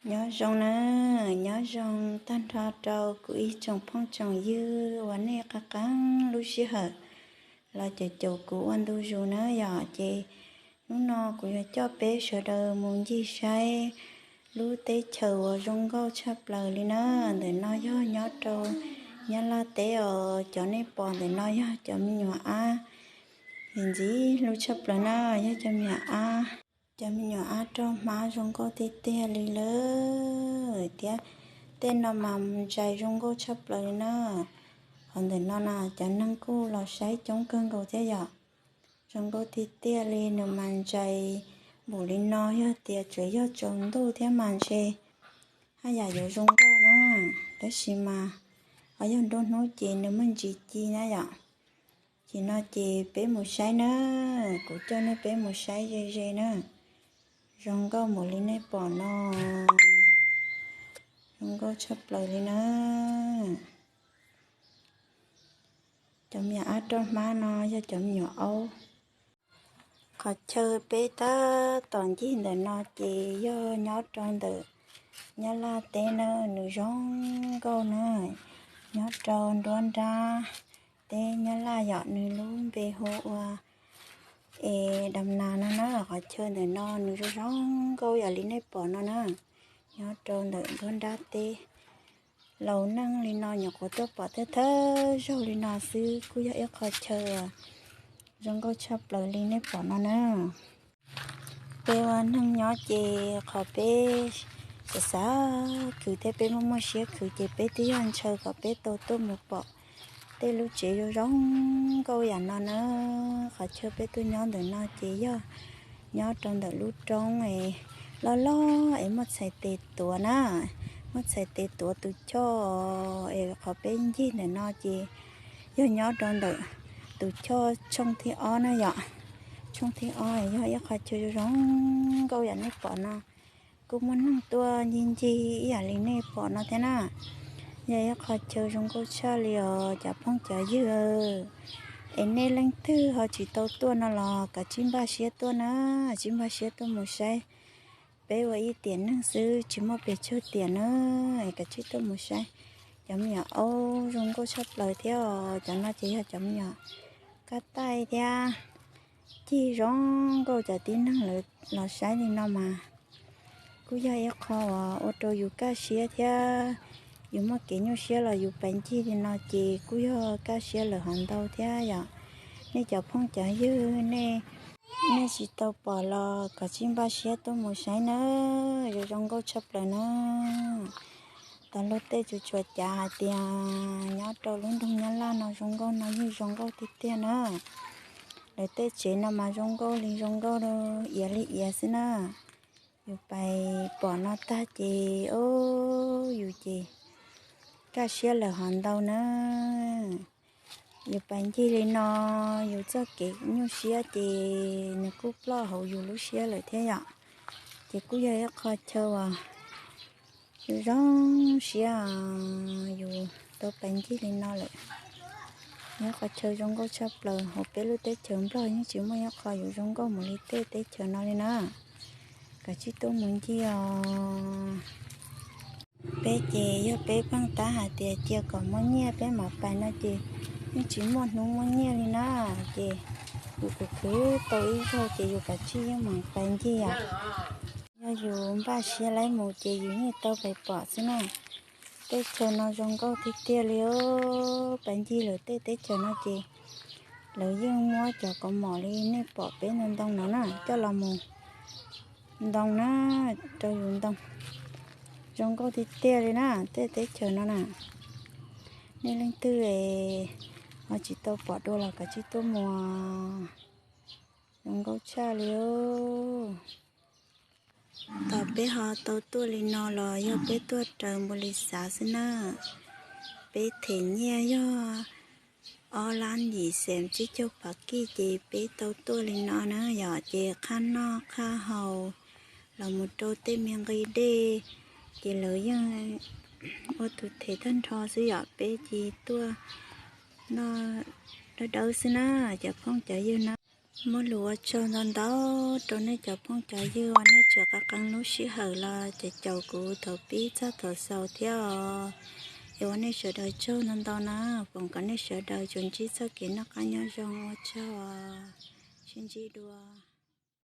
Nyob zoo na, nyob zoo tag nrho rau kuv ib tsoom phooj tsoom ywg uas nej qee qee lub sij hawm los caum caum kuv ua ntu zus na yom. Ces hnub no kuv yuav coj peb sawv daws mus ncig saib lub teb chaws uas zoo nkauj tshaj plaws li na. Ntawm no yog nyob rau Nyab Laj teb os. Cov nej pom ntawm no yog cov me nyuam ab, ntxim hlub tshaj plaws na, yog cov me nyuam ab, cov me nyuam ab roj hmab zoo nkauj tiag tiag li lawm thiab. Tej no mas mus ntsais zoo nkauj tshaj plaws li na. Qhov ntawm no na cov neeg kuj los saib coob kawg nkaus thiab yom. Zoo nkauj tiag tiag li, nws mas ntsais npaum li no yog tias tsuas yog tsaus ntuj thiab mas ntshe haj yam yuav zoo nkauj na. Tab sis mas ho yog nruab hnub ces nws muaj ntsis ci na yom. Ces no ces peb mus saib na, kuv coj nej peb mus saib ze ze na. Zoo nkauj npaum li nej pom no, zoo nkauj tshaj plaws li na. Cov me nyuam ab roj hmab no yog cov me nyuam aub. Qhov chaw peb tab tom ncig ntawm no ces yog nyob rau ntawm Nyab Laj teb na, nws zoo nkauj na. Nyob rau nruab nrab teb Nyab Laj yom, nws lub npe hu ua Es Dam Nas no na. Qhov chaw ntawm no nws zoo zoo nkauj yam li nej pom no na. Nyob rau ntawm nruab nrab teb, laus neej li no nyuam qhuav tuaj pom thawj thawj zaug li no xwb, kuj yog ib qho chaw zoo nkauj tshaj plaws li nej pom no na. Peb ua neeg nyob ces qhov peb xav xav khwv thiab peb muaj muaj siab khwv ces peb twb yog ntshaw kom peb tau tuaj mus pom tej lub tsev zoo zoo nkauj yam no na. Qhov chaw peb tuaj nyob ntawm no ces yog nyob rau ntawm lub roob es loj loj es muaj txhais tes tuav na, muaj txhais tes tuav tus choj es qhov peb ncig ntawm no ces yog nyob rau ntawm tus choj tshooj thib ob na yom. Tshooj thib ob yog ib qho chaw zoo zoo nkauj yam nej pom no. Kuj muaj neeg tuaj ncig ncig ib yam li nej pom no thiab na. Yog ib qho chaw zoo nkauj tshaj li os cov phooj cov ywg. Es nej leej twg ho tsis tau tuaj no los kav tsij npaj siab tuaj na, kav tsij npaj siab tuaj mus saib. Peb ua ib tiam neeg xwb tsis muaj pes tsawg tiam na, es kav tsij tuaj mus saib. Cov me nyuam aub zoo nkauj tshaj plaws thiab os. Cov no ces yog cov me nyuam kab taij thiab, cig zoo nkauj. Cov tib neeg lawv los saib li no mas kuj yog ib qho uas ua rau yus kaj siab thiab. Yus muaj kev nyuaj siab los yus pais ncig li no ces kuj yog kaj siab lawm hov ntau thiab yom. Nej cov phooj cov ywg, nej tsis tau pom los kav tsij npaj siab tuaj mus saib na, zoo zoo nkauj tshaj plaws na. Tau luag tej tsuas tsuas cav hais tias nyob rau lub nroog Nyab Laj no zoo nkauj no yeej zoo nkauj tiag tiag na. Lawv tej tsev no mas zoo nkauj li zoo nkauj, iav li iav xwb na. Yus pais pom no tag ces, o, yus ces kaj siab lawm hov ntau na. Yus pais ncig li no, yus txoj kev nyuaj siab ces nws kuj ploj hauv yus lub siab lawm thiab yom. Ces kuj yog ib qho chaw uas zoo zoo siab yus tau pais ncig li no lawm. Yog qhov chaw zoo nkauj tshaj plaws hauv peb lub teb chaws Nplog yeej tsis muaj ib qho yuav zoo nkauj mus li tej teb chaws no li na. Kav tsij tuaj mus ncig os. Peb ces yog peb pheej tab hais tias cia kom muaj nyiaj peb mam pais no ces yeej tsis muaj hnub muaj nyiaj li na. Ces yus khwv khwv tau ib zaug ces yus kav tsij yeej mam pais ncig os. Yog yus npaj siab laib mus ces yus yeej tau pais pom xwb na. Teb chaws no zoo nkauj tiag tiag li os. Pais ncig lawv tej teb chaws no ces lawv yeej muab cov kaus mom li nej pom peb ntoo ntoo no na coj los mus ntoo na, rau yus ntoo. Zoo nkauj tiag tiag li na tej teb chaws no na. Nej leej twg ho tsis tau pom dua los kav tsij tuaj mus, zoo nkauj tshaj li os. Thaum peb ho tau tuaj li no los yog peb tuaj raws npaum li xav xwb na. Peb them nyiaj yog ob lab yim xees tsib caug phav kij ces peb tau tuaj li no na yom. Ces qhab noj qhab haus los mus rau tej me nqi dej ces lawv yeej ua tus them tag nrho xwb yom. Peb ces tuaj noj dawb dawb xwb na cov phooj cov ywg na. Muaj lus ua tsaug ntau ntau rau nej cov phooj cov ywg uas nej tseem qee qee lub sij hawm los caum kuv thaum pib txog thaum xaus thiab os. Es ua nej sawv daws tsaug ntau ntau na, foom kom nej sawv daws tsuas ntsib txoj kev noj qab nyob zoo, ua tsaug, sib ntsib dua.